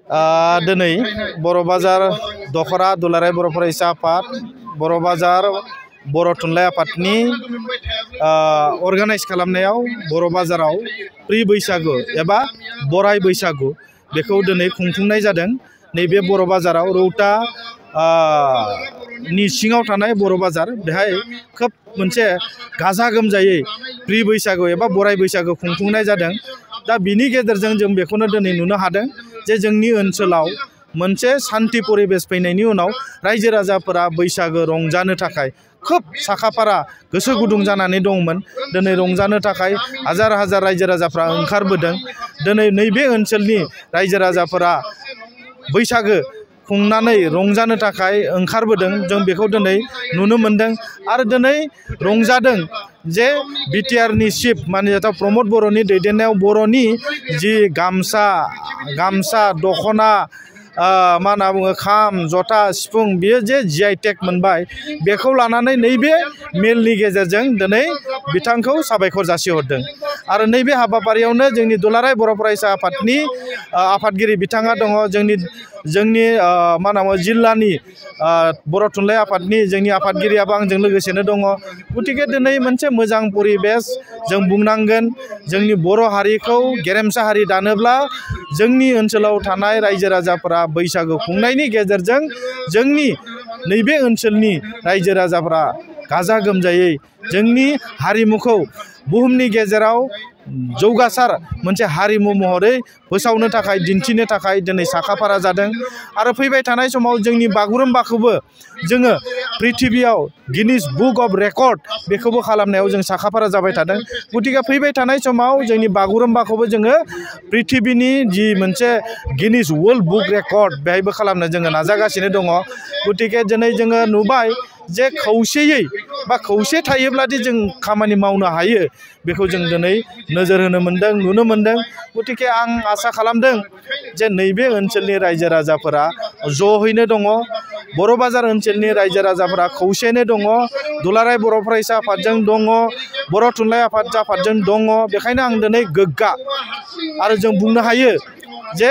दिनै बर' बाजार दखरा दुलाराय बर' फरायसा आफाद बर' बाजार बर' थुनलाइ आफादनि अर्गानाइज खालामनायाव बर' बाजाराव प्रि बैसागु एबा बराय बैसागु बेखौ दिनै खुंफुंनाय जादों। नैबे बर' बाजाराव रौता नि सिङाव थानाय बर' बाजार बेहाय खोब मोनसे गाजा गोमजायै प्रि बैसागु एबा बराय बैसागु खुंफुंनाय जादों। दा बिनि गेजेरजों जों बेखौनो दिनै नुनो हादों जे जोंनि ओनसोलाव मोनसे सान्थि परिबेस फैनायनि उनाव रायजो राजाफोरा बैसागो रंजानो थाखाय खोब साखाफारा गोसो गुदुं जानानै दंमोन। दिनै रंजानो थाखाय हाजार हाजार रायजो राजाफ्रा ओंखारबोदों। दिनै नैबे ओनसोलनि रायजो राजाफोरा बैसागो खुंनानै रंजानो थाखाय ओंखारबोदों। जों बेखौ दिनै नुनो मोनदों आरो दिनै रंजादों जे बिटिआरनि चिफ माननीय प्रमद बर'नि दैदेननायाव बर'नि जि गामसा दखना मा होनना बुङो खाम जथा सिफुं बेयो जे GI टेग मोनबाय बेखौ लानानै नैबे मेलनि गेजेरजों दिनै बिथांखौ साबायखर जासिहरदों। आरो नैबे हाबाफारियावनो जोंनि दुलाराय बर' फरायसा आफादनि आफादगिरि बिथाङा दङ। जोंनि मा होनना बुङो जिल्लानि बर' थुनलाइ आफादनि जोंनि आफादगिरियाबो आंजों लोगोसेनो दङ। गतिके दिनै मोनसे मोजां परिबेस जों बुंनांगोन। जोंनि बर' हारिखौ गेरेमसा हारि दानोब्ला जोंनि ओनसोलाव थानाय रायजो राजाफोरा बैसागु खुंनायनि गेजेरजों जोंनि नैबे ओनसोलनि रायजो राजाफोरा गाजा गोमजायै जोंनि हारिमुखौ बुहुमनि गेजेराव जौगासार मोनसे हारिमु महरै फोसावनो थाखाय दिन्थिनो थाखाय दिनै साखाफारा जादों। आरो फैबाय थानाय समाव जोंनि बागुरुम्बाखौबो जोङो पृथिबियाव गिनिस बुक अफ रेकर्ड बेखौबो खालामनायाव जों साखाफारा जाबाय थादों। गतिके फैबाय थानाय समाव जोंनि बागुरुम्बाखौबो जोङो पृथिबिनि जि मोनसे गिनिस वर्ल्ड बुक रेकर्ड बेहायबो खालामनो जोङो नाजागासिनो दङ। गतिके दिनै जोङो नुबाय जे खौसेयै बा खौसे थायोब्लादि जों खामानि मावनो हायो बेखौ जों दिनै नोजोर होनो मोन्दों नुनो मोन्दों। गतिके आं आसा खालामदों जे नैबे ओनसोलनि रायजो राजाफोरा ज'हैनो दङ। बर' बाजार ओनसोलनि रायजो राजाफोरा खौसेयैनो दङ। दुलाराय बर' फरायसा आफादजों दङ। बर' थुनलाइ आफादजों दङ। बेखायनो आं दिनै गोग्गा आरो जों बुंनो हायो जे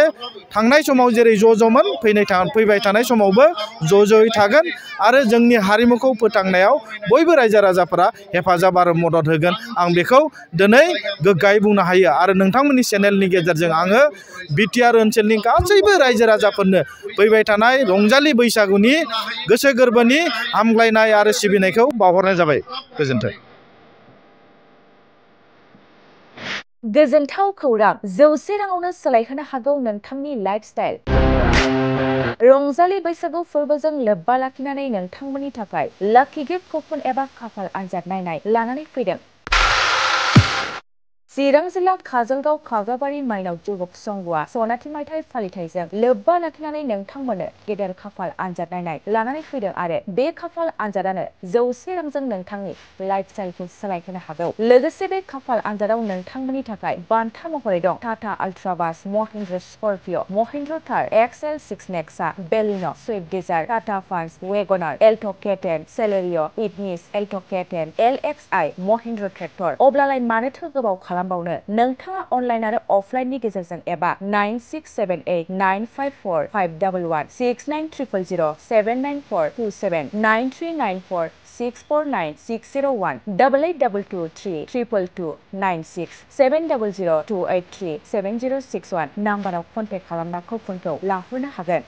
थांनाय समाव जेरै ज'ज'मोन फैबाय थानाय समावबो ज'ज'यै थागोन आरो जोंनि हारिमुखौ फोथांनायाव बयबो रायजो राजाफोरा हेफाजाब आरो मदद होगोन। आं बेखौ दिनै गोग्गायै बुंनो हायो। आरो नोंथांमोननि चेनेलनि गेजेरजों आङो बिटिआर ओनसोलनि गासैबो रायजो राजाफोरनो फैबाय थानाय रंजालि बैसागुनि गोसो गोरबोनि हामग्लायनाय आरो सिबिनायखौ बावहरनाय जाबाय। गोजोन्थों। गोजोनथाव खौरां 100 राङावनो सोलायहोनो हागौ नोंथांनि लाइफस्टाइल। रंजालि बैसागु फोरबोजों लोब्बा लाखिनानै नोंथांमोननि थाखाय लाकी गिफ्ट कुपन एबा खाफाल आनजाद नायनाय लानानै फैदों। चिरां जिल्ला काजलगाव खाग्राबारि माइनाव दुर्ग संग'आ सनाथि मायथाइ फालिथायजों लोब्बा लाखिनानै नोंथांमोननो गेदेर खाफाल आनजाद नायनाय लानानै फैदों आरो बे खाफाल आनजादानो 100 रांजों नोंथांनि लाइफस्टाइलखौ सोलायहोनो हागौ। लोगोसे बे खाफाल आनजादाव नोंथांमोननि थाखाय बान्था महरै दं Tata ultra bus, Mahindra Scorpio', Mahindra Thar XL6 Nexa, Baleno', Swift Dzire, Tata Punch, Wagon R, Alto' K10, Celerio', Ignis, Alto' K10, LXI, Mahindra tractor. अब्लालाय मानोथो गोबाव खालामबावनो नोंथाङा अनलाइन आरो अफलाइननि गेजेरजों एबा 9678954511 69000 79427 9394 649 601 882223 22296 700283706 नाम्बाराव कन्टेक्ट खालामना कुपनखौ लाहरनो हागोन।